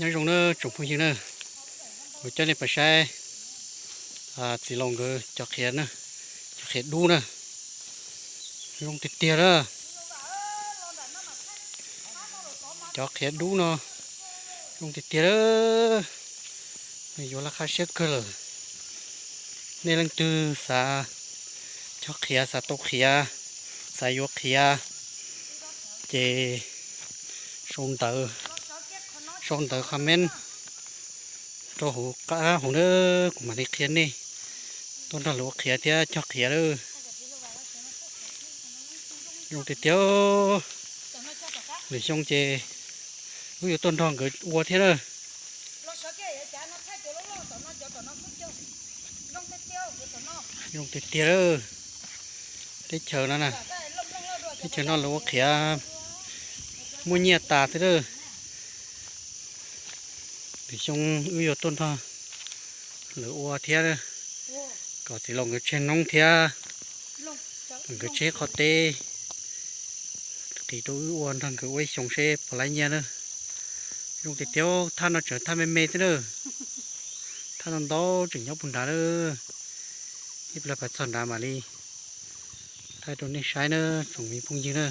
Nyob zoo na tsoom phooj ywg na, kuv coj nej pais saib txiv laus nkawd cov qhiav na, cov qhiav dub na, zoo tiag tiag na. Cov qhiav dub no zoo tiag tiag, nws yuav laj qab siab kawg lawm. Nej leej twg xav cog qhiav, xav tau qhiav, xav yuav qhiav, ces sau ntawv, sau ntawv comment rau hauv qab hauv na, kuv mam li qhia nej tuaj nrog lawv ua qhiav thiab cog qhiav lawm. Zoo tiag tiag, lwm xyoo ces wb yuav tuaj nrog nkawd ua thiab na. Zoo tiag tiag lawm, teb chaws no na, teb chaws no lawv ua qhiav muaj nyiaj tas xwb lawm. Lwm xyoo wb yuav tuaj nrog lawv ua thiab, kom txiv laus nkawd tseg noob thiab, nkawd tseg qhov teb, qiv rau wb ua nrog nkawd ua ib xyoo seb puas laib nyiaj na. Zoo tiag tiag, thaj no tseem thaj me me xwb na, thaj no ntau tseem nyob puag nrad lawm. Ib pliag pais txog nrad mam li thaij rau nej saib na tsoom me phooj ywg na.